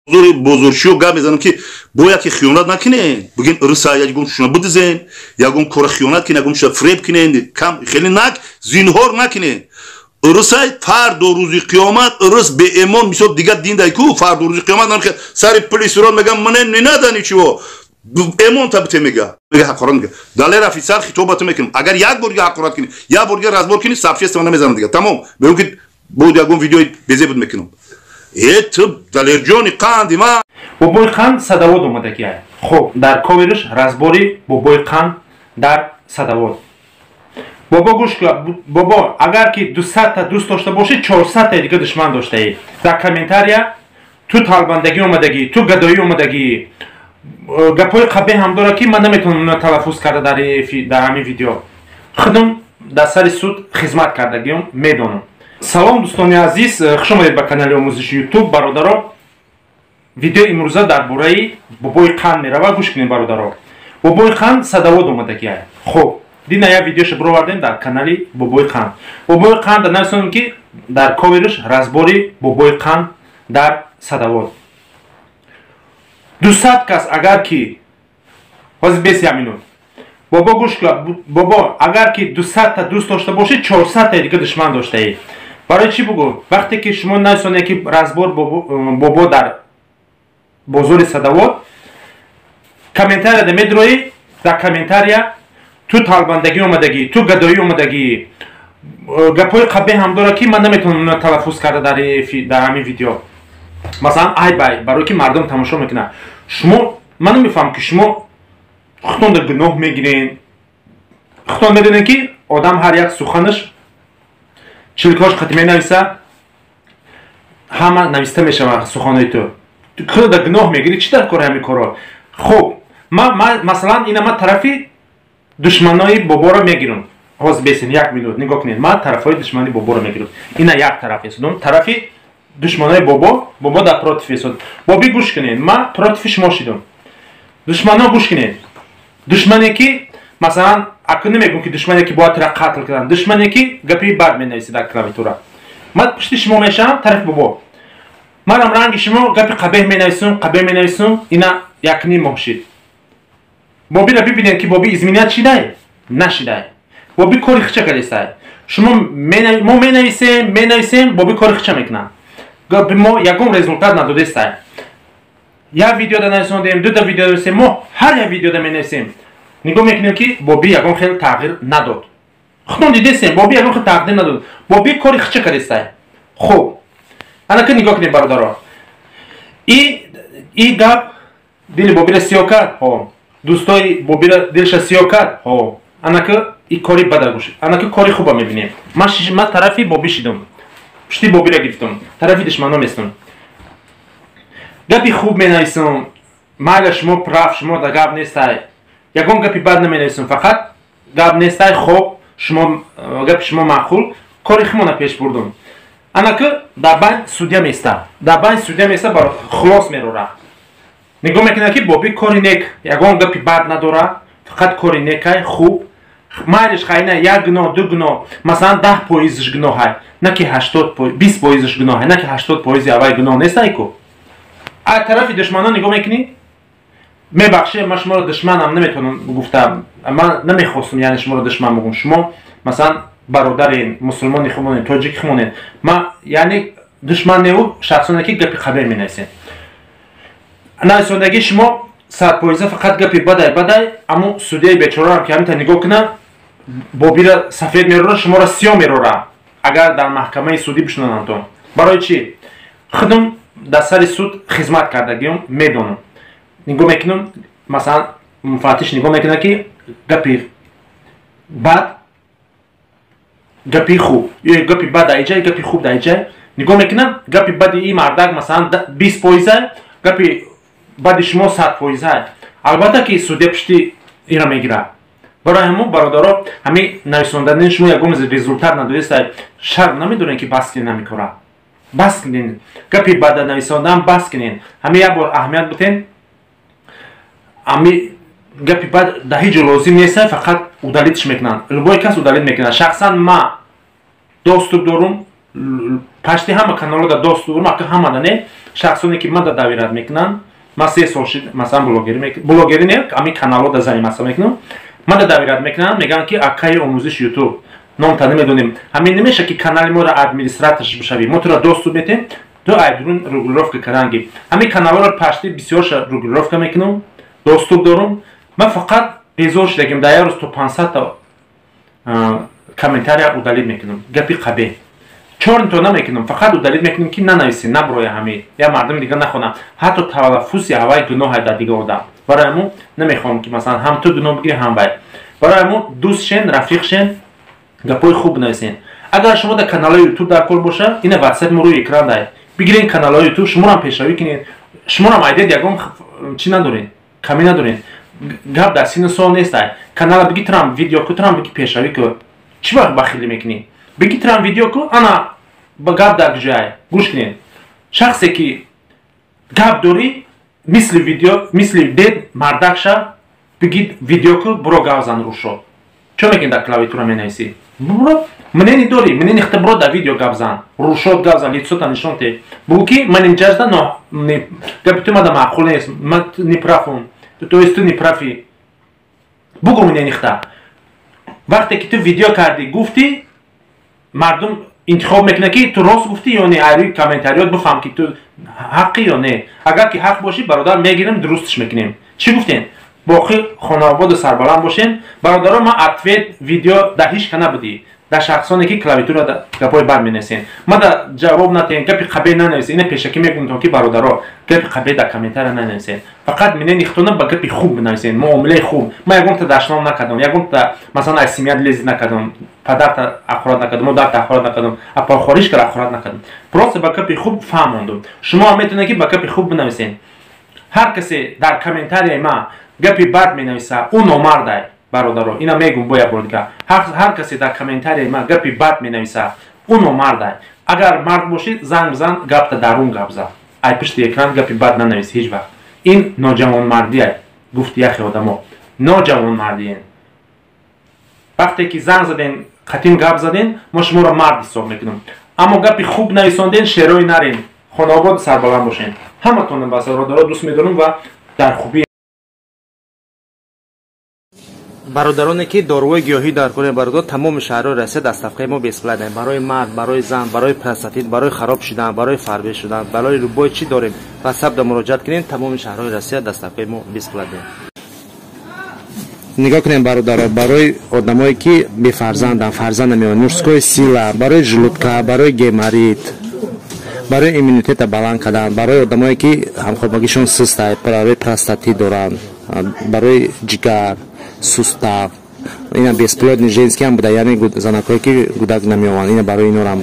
Бозорчиё гап мезанам, ки бояд ки хиёнат накунед, бигин рыса ягон шуна бидизен, ягон кора хиёнат кунед, ягон шуна фиреб кунед, кам хеле нак зинҳор накунед. Рысай фардо рӯзи қиёмат рыс беэмон, мисол, дигар дин дай ку, фардо рӯзи қиёмат намхе сари пули сурот мегам, мне не надо ничего, эмон табите мега ҳақорат мега. Далер офицер, хитобату мекунам, агар як бор дига ҳақорат кунӣ, як бор дига разбор кунӣ, сообщество намезанам дига, тамом. Мегӯм ки буд ягон видеои безебуд мекунам. Э, ту Далерҷони қанди ма. Бобои қанд Садовод омадагиай. Хуб, дар коверш разбори бобои қанд дар Садовод. Бобо, гӯш, бобо, агар ки 200-та дӯст дошта бошӣ, 400-таи дига душман доштаӣ. Дар комментария ту талбандагӣ омадагӣ, ту гадоӣ омадагӣ, гапҳои қабеҳ ҳам дорад, ки ман наметавонам талаффуз карда дар ҳамин видео. Худам дар сари суд хизмат кардагиам, медонам. Салом, дӯстони азиз, хуш омадед ба канали омӯзиши Ютуб. Бародаро, видеои имрӯза дар бораи бобои қанд меравад. Гӯш кунед, бародаро. Бобои қанд Садовод омадагиай. Хуб, дина як видеошо бировардем дар канали бобои қанд. Бобои қанд нависонем, ки дар коверш разбори бобои қанд дар Садовод. 200 кас агар ки ҳозир бес як минут, бобо, гӯш, бобо, агар ки 200-та дӯст дошта бошӣ, 400-таи дига душман доштаӣ. Барои чӣ бугӯ? Вақте ки шумо нависонед, ки разбор бобо дар бозори Садовод, комментарияда медроӣ, дар комментария ту талбандагӣ омадагӣ, ту гадоӣ омадагӣ, гапҳои қабеҳ ҳам дорад, ки ман наметавонам талаффуз карда дар ҳамин видео. Масалан, айбай, барое ки мардум тамошо мекунад. Шумо, ман намефаҳмам, ки шумо худтон дар гуноҳ мегирен. Худтон медонед, ки одам ҳар як суханаш чилкош қати менависа, ҳама нависта мешавад суханои ту. Худо дар гуноҳ мегирӣ, чӣ дар кори ҳамин корро? Хуб, масалан, ина ман тарафи душманои боборо мегирам. Ҳозир бесин як минут, нигоҳ кунед. Ман тарафҳои душмани боборо мегирам. Ина як тараф эсудум, тарафи душманои бобо, бобо дар против эсуд. Боби, гӯш кунед, ман противи шумо шидум. Душмано, гӯш кунед. Душмане ки, масалан, акун намегӯм, ки душмане ки бояд тура қатл кунанд, душмане ки гапи бад менависед дар клавиатура. Ман пушти шумо мешавам, тарафи бобо. Манам ранги шумо гапи қабеҳ менависум, қабеҳ менависум. Ина якним моҳ шид. Бобиро бибинед, ки боби изменять шидай нашидай. Боби кори хича кардестай. Шумо, мо менависем, менависем, боби кори хича мекунад. Гапи мо ягон результат надодестай. Як видеода нависондем, дута видео нависем, мо ҳар як видеода менависем. Нигоҳ мекунем, ки боби ягон хел тағйир надод. Худтон дидесем, боби ягон хел тағйир надод. Боби кори хича кардестай. Хуб, анака нигоҳ кунем, бародаро. И гап дили бобира сиёҳ кард, ҳо, дӯстои бобира дилша сиёҳ кард, ҳо. Анака и кори бада гӯш, анака кори хуба мебинем. Ман тарафи боби шидум, пушти бобира гирифтум, тарафи душмано местум. Гапи хуб менависум. Майла, шумо прав, шумо да гап нестай, ягон гапи бад наменависум, фақат гап нестай. Хоб, шумо гапи шумо маъқул, кори химона пеш бурдум. Анака дар байн судья места, дар байн судья места, хулос мерора, нигоҳ мекунад, ки боби кори нек, ягон гапи бад надора, фақат кори некай, хуб. Майлиш, хайна як гуноҳ, ду гуноҳ, масалан, 10 фоизш гуноҳай, на ки 80, 20 фоизш гуноҳай, на ки 80 фоизи аввай гуноҳ нестай ку. А тарафи душманон нигоҳ мекунӣ, мебахшед, ман шуморо душманам наметавонам гуфта, ман намехостум, яъне шуморо душман бигӯм. Шумо, масалан, бародарен, мусулмони хумонен, тоҷики хумонен. Ман, яъне, душман неу, шахсоне ки гапи қабеҳ менависен. Нависондагии шумо 100 фоиза фақат гапи бадай, бадай. Аммо судьяи бечорарам ки ҳаминта нигоҳ кунад, бобира сафед мерора, шуморо сиёҳ мерора, агар дар маҳкамаи судӣ бишунонанд. Барои чӣ? Худам дар сари суд хизмат кардагиам, медонам. Нигоҳ мекунам, масалан, муфаттиш нигоҳ мекунад, ки гапи бад, гапи хуб, ё гапи бад дар иҷай, гапи хуб дар иҷай. Нигоҳ мекунам, гапи бади ин мардак, масалан, 20 фоиза, гапи бади шумо 100 фоиза. Албатта ки судья пушти ира мегирад. Барои ҳамон, бародаро, ҳамин нависондани шумо ягон результат надодеста. Шарм намедонед, ки бас кунед намекора, бас кунед гапи бада нависондан, бас кунед. Ҳамин як бор аҳамият бутен, ҳами гапи бад дар ҳеҷ ҷо лозим неста, фақат удалить ш мекунанд, любой кас удалить мекунад. Шахсан ма доступ дорум. Почти ҳама каналҳо доступ дорам, ака ҳама да не, шахсоне ки мада доверять мекунанд. Ман 3 сол шид, масалан, блогерӣ не, ҳамин каналҳо да заниматься мекунам. Мада доверять мекунанд, мегӯянд ки акаи омӯзиш Ютуб номта намедонем, ҳамин намеша ки канали моро администраторш бишавӣ, мо туро доступ метем, ту айдурун регулировка карданги. Ҳамин каналҳоро почти бисёрша регулировка мекунам, доступ дорум. Ман фақат безор шудагим, дар як рӯз то 500-та комментария удалить мекунам. Гапи қабеҳ чорнто намекунам, фақат удалить мекунам, ки нанависӣ, наброя, ҳами я мардуми дига нахонам. Ҳатто талаффузи ҳавай гуноҳе дар дига одам. Барои ҳамун намехоҳам, ки масалан ҳам ту гуноҳ бигирӣ, ҳам вай. Барои ҳамун дӯст шен, рафиқ шен, гапҳои хуб бинависен. Агар шумо дар каналҳои Ютуб дар кор боша, ина Ватсап мо рӯи экран дай, бигирен каналҳои Ютуб, шуморам пешравӣ кунед. Шуморам айдед, ягон чӣ надорен, камӣ надорен. Гап дар сину сол нестай. Канала биги, турам видео ку, турам биги, пешравӣ ку. Чӣ вақт бахилӣ мекунӣ? Биги, турам видео ку. Ана ба гап дар ҷай гӯш кунед. Шахсе ки гап дорӣ, мисли видео, мисли дед мардак ша, биги, видео ку, буро, гап зан, рӯшо. Чо мекунӣ, дар клавиатура менависӣ? Буро, мнение дорӣ, мнение хта буро, дар видео гап зан, рӯшот гап зан, лицо та нишон те, бугӯ ки ман инҷажда, но гапи ту мада маъқул нест, ман неправ ум, то есть ту неправ ӣ, бугӯ мнение хта. Вақте ки ту видео кардӣ, гуфтӣ, мардум интихоб мекунад, ки ту рост гуфтӣ ё не. Айрӯи комментариёт бифаҳм, ки ту ҳаққӣ ё не. Агар ки ҳақ бошӣ, бародар, мегирем, дурустш мекунем. Чӣ гуфтем? Боқӣ хонаободу сарбаланд бошем, бародаро. Ман ответ видео дар ҳеҷ ка набудӣ, дар шахсоне ки клавиатура гапҳои бад менависен, мада ҷавоб натиҳен, гапи қабеҳ нанависен. Ина пешакӣ мегӯмтон, ки бародаро, гапи қабеҳ дар комментария нанависен, фақат мнение худтона ба гапи хуб бинависен, муомилаи хуб. Ман ягонта дашном накардам, ягонта масалан аз семья лезть накардам, падарта ҳақорат накардам, модарта ҳақорат накардам, апахоришкара ҳақорат накардам, просто ба гапи хуб фаҳмондум. Шумо метавонед, ки ба гапи хуб бинависен. Ҳар касе дар комментарияи ман гапи бад менависа, ӯ номардай. Бародаро, ина мегум бо як бор дига: ҳар касе дар комментарияи ман гапи бад менависа, ӯ номардай. Агар мард бошӣ, занг бизан, гапта дарун гап зан, ай пишти экран гапи бад нанавис ҳеҷ вақт. Ин ноҷавонмардия, гуфти яхе одамо, ноҷавонмардиен. Вақте ки занг заден, қатим гап заден, мо шуморо мард ҳисоб мекунем. Аммо гапи хуб нависонден, шерои нарен. Хонаобод, сарбаланд бошен ҳаматонам. Ба бародаро, дӯст медорам ва дар хубӣ. Бародароне ки доруҳои гиёҳӣ дар кунед, бародар, тамоми шаҳрҳои Россия доставка и мо бесплатно. Барои мард, барои зан, барои простатит, барои хароб шудан, барои фарбе шудан, барои любой чӣ дорем. Ватсап муроҷиат кунед, тамоми шаҳрҳои Россия доставка и мо бесплатно. Нигоҳ кунем, бародаро, барои одамое ки бефарзанданд, фарзанд намеёбанд, мужская сила, барои желудка, барои геморрит, барои иммунитета баланд кардан, барои одамое ки ҳамхобагишон суста, барои простатит доранд, барои ҷигар, сустав. Ина бесплодный женский ҳам буда, яъне занакҳое ки гудак намеёбанд, ина барои инорам.